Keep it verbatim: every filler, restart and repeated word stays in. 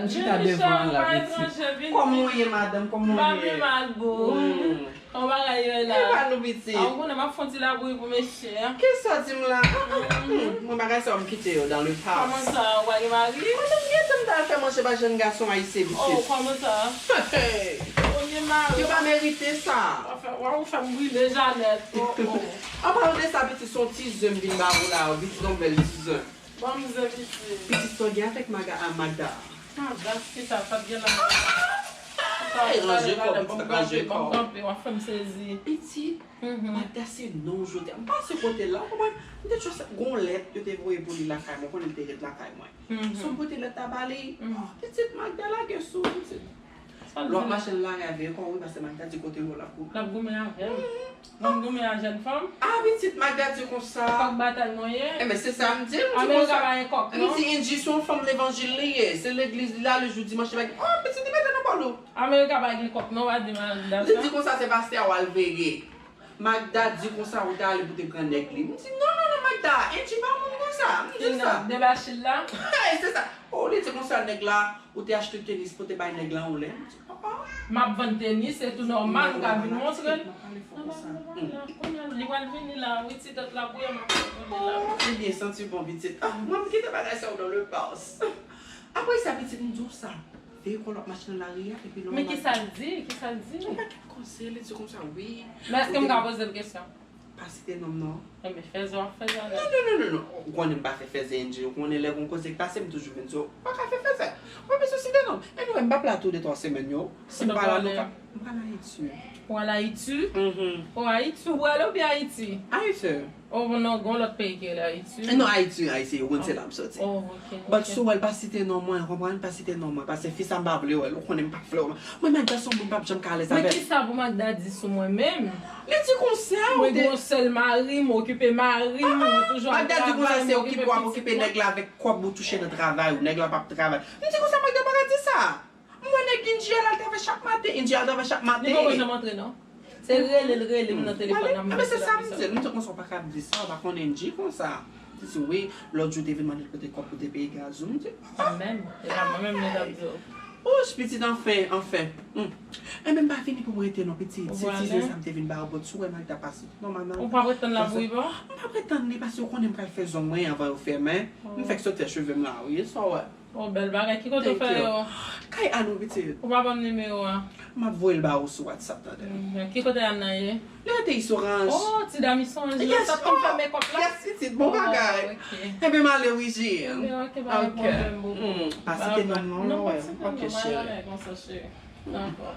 Chita devan an la, pitit. Kòman w ye, madanm? Kòman w ye? M pa pi mal, boo. Hmm. Kòman bagay yo ye la? E pa nou, pitit. A, ou konnen m ap fè yon ti labouyi pou mesye a. Kisa w di m la? Ah, ah, ah, hmm. Mwen, bagay sa yo, m kite yo dans le house. Kòman sa? Ou pa gen mari? Madanm, gen tan m t al fè manje ba jèn gason ayisyen, pitit. Oh, kòman sa? Hey! Ou gen mari? Yo pa merite sa. Ou fè, ou fè m brile Janèt. Oh, oh. An palan de sa, pitit, se yon ti zen m vin ba ou la, yon pitit, yon bèl ti zen. Ban m zen, pitit. Pitit, sa w gen avèk Maga-, a, Magda? Magda, kisa, sa t gen la? Ay, ranje kò w, pitit, ranje kò w. Ban m kanpe, w ap fè m sezi. Pitit, Magda se non w jete. M pase kote l la, w konprann? M te tchwè se gon lèt yo te voye pou li lakay mwen, konnen li te ret lakay mwen. So m pote lèt la ba li. Pitit, Magda lage sou, pitit. Lè w ap mache nan lari a, veye kò w wi, paske Magda di kote l ye w l ap goumen. L ap goumen avè m. Mwen m goumen a jèn fanm. Ah, pitit, Magda di konsa. Kòk batay mwen ye. Enben, se sa m di, m di Amerika konsa. Pa gen kòk, non? M di, Angie, se yon fanm levanjil li ye. Se legliz li l ale jou dimanch li pa gen. Oh, pitit, li mete nan kò l. Amerika pa gen kòk, non, pa di Magda sa. Li di konsa, se pastè a w al veye. Magda di konsa, ou te ale pou te pran nèg li. M di, non, non, non, Magda, Angie pa moun konsa. M di l sa. Debachil la. Hey, se sa. Oh, li di konsa, nèg la, ou te achte tenis pou te bay nèg la yon lè. M di, oh, oh. M ap vann tenis, se tou nòmal, ou ka vin montre l. Li pral vini la, wi, ti tèt la bouyi, m ap vini la. Ebyen, santi bon, pitit. Ah, mwen, m kite bagay sa yo dans le house. Apre sa, pitit, m di w sa. Veye kò l ap mache nan lari a, epi lè w... Men kisa l di? Kisa l di? Yon pakèt konsèy, li di konsa, wi. Men èske m ka poze l kesyon? Pa site non m, non. Enben, fè zò, fè zò nèt. Non, non, non, non, non. Ou konnen m pa fè fèzè, Angie. Ou konnen lè gon koze k pase, m toujou vin di w. Ou pa ka fè fèzè. Ou pa bezwen site non m. Anyway, m p ap la tou de twa semèn yo. Si m pa la, nou ka... M pral Ayiti. Ou al Ayiti? Mhm. Ou Ayiti, ou prale oubyen Ayiti? Ayiti. Oh, non, gon lòt peyi ki rele Ayiti. Non, Ayiti, Ayiti, ou konn se la m soti. Oh, ok, ok. But si w wè l pa site non mwen, konprann, pa site non mwen, paske fi sa m pa vle wè l, ou konnen m pa vle wè l. Mwen menm, gason moun p ap janm ka alèz avè l. Men kisa pou Magda di sou mwen menm? Li di konsa, ou te... Mwen gen yon sèl mari, m okipe mari m, mwen toujou ap travay, m okipe pitit mwen. Magda di konsa, se okipe w ap okipe nèg la avèk kòb ou touche nan travay ou, nèg la p ap travay. M di konsa, Magda pa ka di sa. M wè nèg Angie al travay chak maten. Angie al travay chak maten. Li poko janm antre, non. Se rele l, rele m nan telefòn nan, m di l ap di sa. Ebyen, se sa m di l. M di konsa, ou pa ka ap di sa, ou pa konn Angie konsa. Li di, wi, lòt jou te vin mande l pote kòb pou te peye gaz ou. M di, ah. Mwen menm, se pa mwen menm li t ap di w. Ouch, pitit, anfen, anfen. Hmm. Enben, m pa vini pou m rete non, pitit. Se ti zen sa m te vin ba ou, but si w wè Magda pase. Non, manman, ou p ap ret tann la pou rive? M p ap ret tann li, paske ou konnen m pral fè zong mwen anvan yo fèmen. M fèk sot fè cheve m la, wi, sa w wè. Oh, bèl bagay. Ki kote w fè yo? Kay Anou, pitit. Ou pa ban m nimewo a? M ap voye l ba ou sou WhatsApp, tande. Mhm. Ki kote Anna ye? Li rete Isoranj. Oh, ti dam Isoranj yo, sa t konn fè makeup la? Yes, pitit, bon bagay. Oh, ok. Enben, m ale wi, Jim. Enben, ok, pa gen pwoblèm, boo. Hmm, pa site non m non, non, wè. Ok, cheri. Konsa, cheri. Dakò.